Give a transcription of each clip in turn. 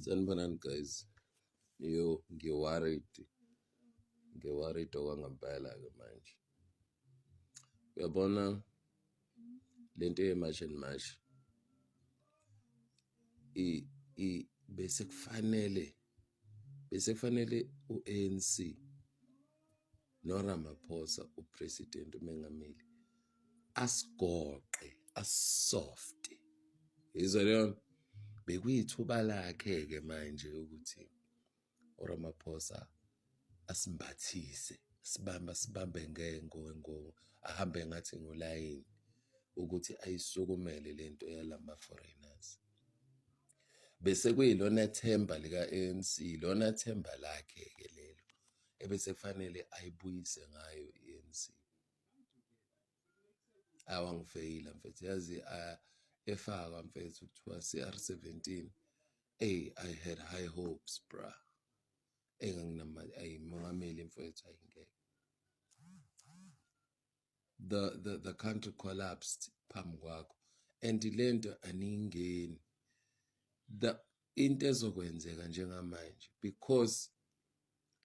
Sanibonani guys. Yo, ngi-worried. Ngi-worried okwangempela-ke manje. Uyabona lento ye-March and March bese kufanele bese kufanele u-ANC noRamaphosa upresident umengameli asigoqe asofte izwa leyo bekuyithuba lakhe-ke manje ukuthi uRamaphosa asimbathise sibambe sibambe ngengo ngo ahambe ngathi ngolayini ukuthi ayisukumele lento yalama foreigners. Bese kuyilona themba lika-ANC, lona themba lakhe-ke lelo ebese kufanele ayibuyise ngayo i-ANC. Awangifeyila mfethu yazi efakwa mfethu kuthiwa CR 17. Ey, I had high hopes bra. Enganginama ayi mongameli mfethu ayingeke. The country collapsed phambi kwakho and lento aniyingeni the into ezokwenzeka njengamanje because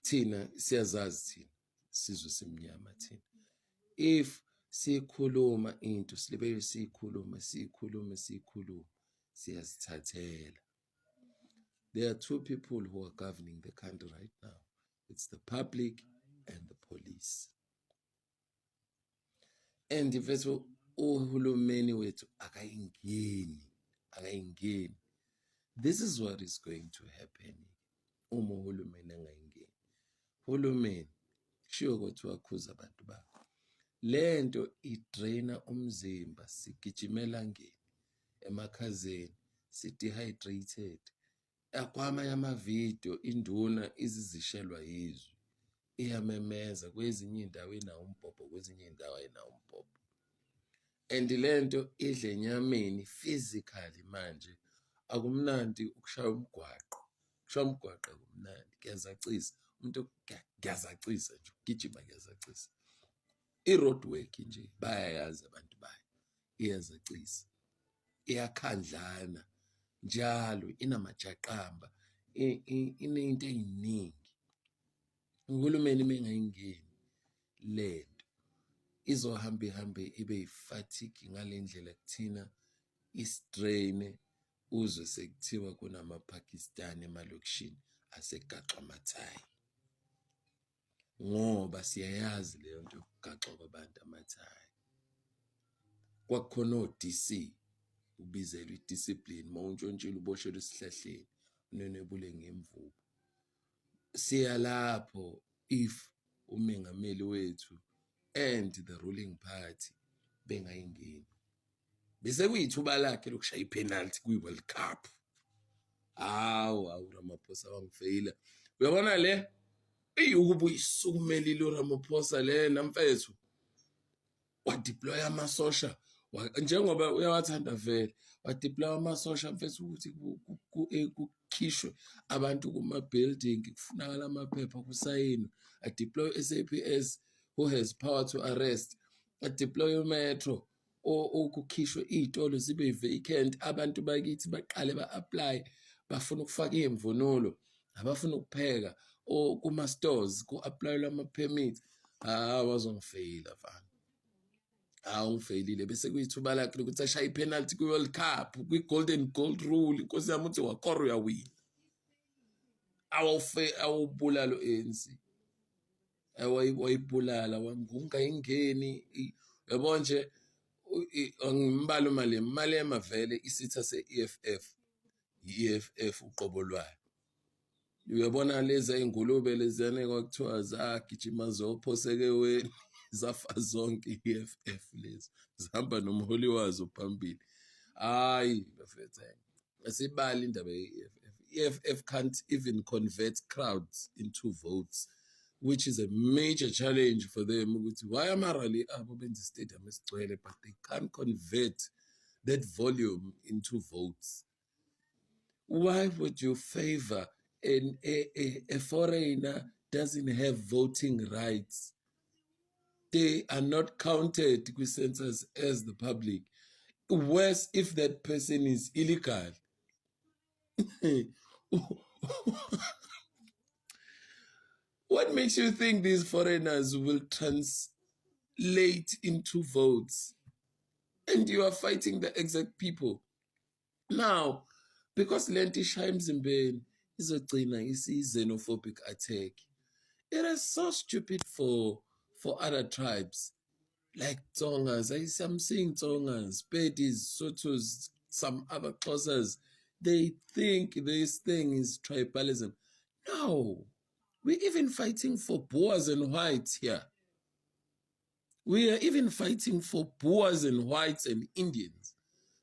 thina siyazazi thina sizwe simnyama thina if sikhuluma into silibele siyikhuluma siyikhulume siyikhulume siyazithathela. There are two people who are governing the country right now. It's the public and the police. And mfethu uhulumeni wethu akayingeni, akayingeni. This is what is going to happen uma uhulumeni angayingeni. Hulumeni kushiwo ukuthi wakhuza abantu bakho. Lento idraina umzimba sigijima elangeni emakhazeni si-dehydrated. Kwamanye amavidiyo induna izizishelwa yizwi iyamemeza kwezinye iy'ndawo inawo umbhobho kwezinye iy'ndawo ayinawo umbhobho. And lento idla enyameni physically manje akumnandi ukushaya umgwaqo. Ukushaya umgwaqo akumnandi kuyazacisa umuntu kuyazacisa nje ukugijima kuyazacisa. I-road work nje bayayazi abantu bayo iyazacisa. Iyakhandlana njalo inamajaqamba iney'nto ey'ningi. Uhulumeni uma engayingeni lento izohamba ihambe ibe yi-fatigue ngale ndlela kuthina isidrain-e uzwe sekuthiwa kunama-Pakistan emalokishini asegaxwa amathayi. Ngoba siyayazi leyo nto yokugaxwa kwabantu amathayi. Kwakukhona o-D_C ubizelwa i-discipline uma untshontshile uboshelwe esihlahleni unenebule ngemvubu. Siya lapho if umengameli wethu and the ruling party bengayingeni. Bese kuyithuba lakhe lokushaya i-penalty kwi-World Cup. Hawu hawu Ramaphosa wangifeyila. Uyabona le? Eyi ukuba uyisukumelile uRamaphosa lena mfethu. Wadeploya amasosha njengoba uyawathanda vele wadeploya amasosha mfethu ukuthi kukhishwe abantu kuma-building kufunakala amaphepha kusayinwe adeploy SAPS who has power to arrest adeploy umetro okukhishwe iy'tolo zibe vacant abantu bakithi baqale ba-apply bafuna ukufaka iy'mvunulo abafuna ukupheka kuma-stores ku-applyelwa ama-permit. Hawu wazongifeyila mfana, hawu ngifeyilile. Bese kuyithuba lakhe lokuthi ashaye i-penalty kwi-World Cup kwi-golden goal rule. Inkosi yami uthi wakora uyawina awufe awubulala u-ANC wayibulala wangungayingeni yabo nje angimbali uMalema. Malema vele isitha se-EFF i-EFF uqobo lwayo. Uyabona lezi ey'ngulube leziyana kwakuthiwa zagijima zophoseke eweni zafa zonke i-EFF lezi zihamba nomholi wazo phambili. Hhayi bafethu asibali indaba ye-EFF. I-EFF can't even convert crowds into votes, which is a major challenge for them ukuthi why ama-rally abo benza istadium esigcwele but they can't convert that volume into votes. Why would you favor a foreigner doesn't have voting rights? They are not counted kwi-census as the public. Worse if that person is illegal. What makes you think these foreigners will translate into votes? And you are fighting the exact people. Now, because lento ishaya emzimbeni izogcina isiyi-xenophobic attack. It is so stupid for other tribes like Tsongas. I'm seeing Tsongas, Pedis, Sotos, some other Xhosas. They think this thing is tribalism. No, we're even fighting for Boers and whites here. We are even fighting for Boers and whites and Indians.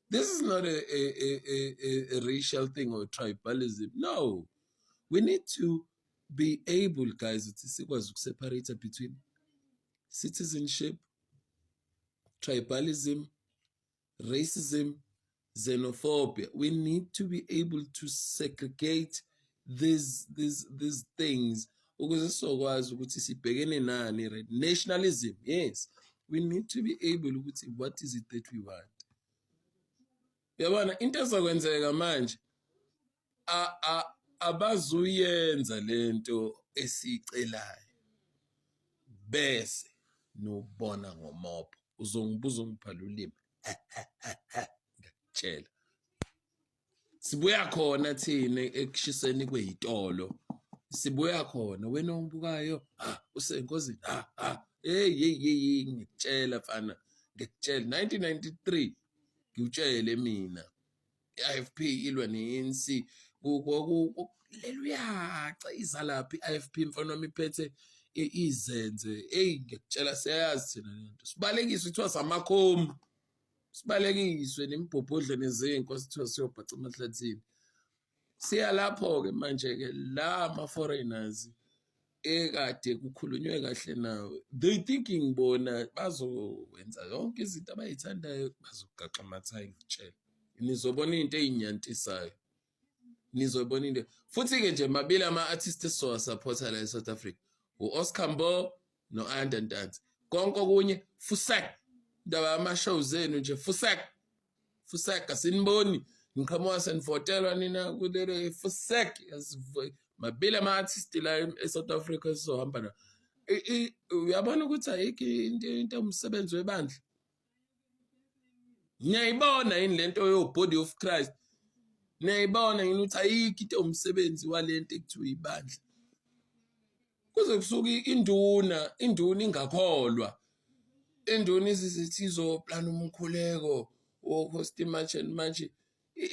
This is not a racial thing or tribalism. No. We need to be able, guys, ukuthi sikwazi ukuseparate between citizenship, tribalism, racism, xenophobia. We need to be able to segregate these things ukuze sizokwazi ukuthi sibhekene nani, right? Nationalism, yes. We need to be able ukuthi what is it that we want. Uyabona into ezokwenzeka manje, abazuyenza lento esiyicelayo bese nobona ngomopho uzongibuza ungiphala ulimi. Ngiyakutshela, sibuya khona thina ekushiseni kweyitolo, sibuya khona. Wena ongibukayo, ha, usengozini, ha ha, hey hey hey, ngikutshela mfana, ngikutshela 1993, ngikutshele mina, i-IFP ilwa ne-ANC, leluyaca izalaphi i-IFP, mfana wami, iphethe izenze. Hey, ngiyakutshela, siyayazi thina lento. Sibalekiswe, kuthiwa samakhomu, sibalekiswe nemibhobhodlo nezinkwa, sithiwa siyobhaca emahlathini. Siya lapho-ke manje-ke la ama-foreigners ekade kukhulunywe kahle nawo, they thinking bona bazowenza yonke izinto abayithandayo, bazogaxa amathayi. Ngitshela, nizobona into ey'nyantisayo, nizobona into. Futhi-ke nje mabili ama-artist esizowasupporta la e-South Africa, u-Oscar Mbo no-Ayanda Ntanzi. Konke okunye fusek, indaba yama-shows enu nje, fusek fusek, asiniboni niqhamuka senivotelwa nina kulelo fusek. Mabili ama-artist la e-South Africa esizohamba na. Uyabona ukuthi ayikho into umsebenzi webandla. Niyayibona yini lento yo-body of Christ? Niyayibona yini ukuthi ayikho into umsebenzi walento ekuthiwa ibandla? Kuze kusuke induna ingakholwa, induna izizithi izoplana umkhuleko wo-host march and march.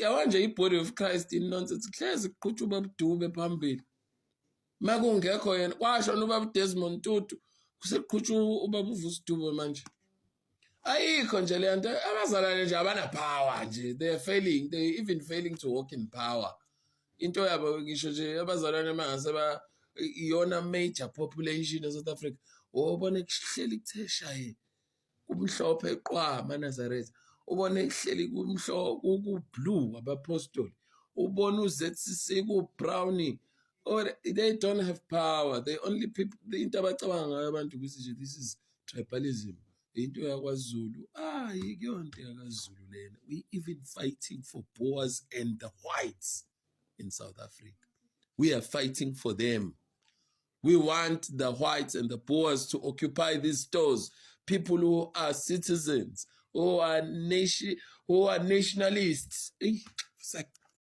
Yabo nje, i-body of Christ nonsense. Kuhlezi kuqhutshwa ubaba uDube phambili, makungekho yena kwashona ubaba uDesmond Tutu, kuseqhutshwa ubaba uVusi Dube. Manje ayikho nje le nto. Abazalwane nje abana power nje, they are failing, they even failing to walk in power. Into yabo ngisho nje abazalwane mangase ba iyona major population eSouth Africa, wobona kuhleli kuthe shaye kumhlophe qwa amaNazaretha, ubone kuhleli kumhlophe ku-blue abapostoli, ubone u-ZCC ku-brown, or they don't have power. They only people, into abacabanga ngayo abantu ukuthi nje this is tribalism, into yakwaZulu. Ayikho into yakwaZulu lena. We even fighting for Boers and the whites in South Africa. We are fighting for them. We want the whites and the Boers to occupy these stores. People who are citizens, who are nation, who are nationalists.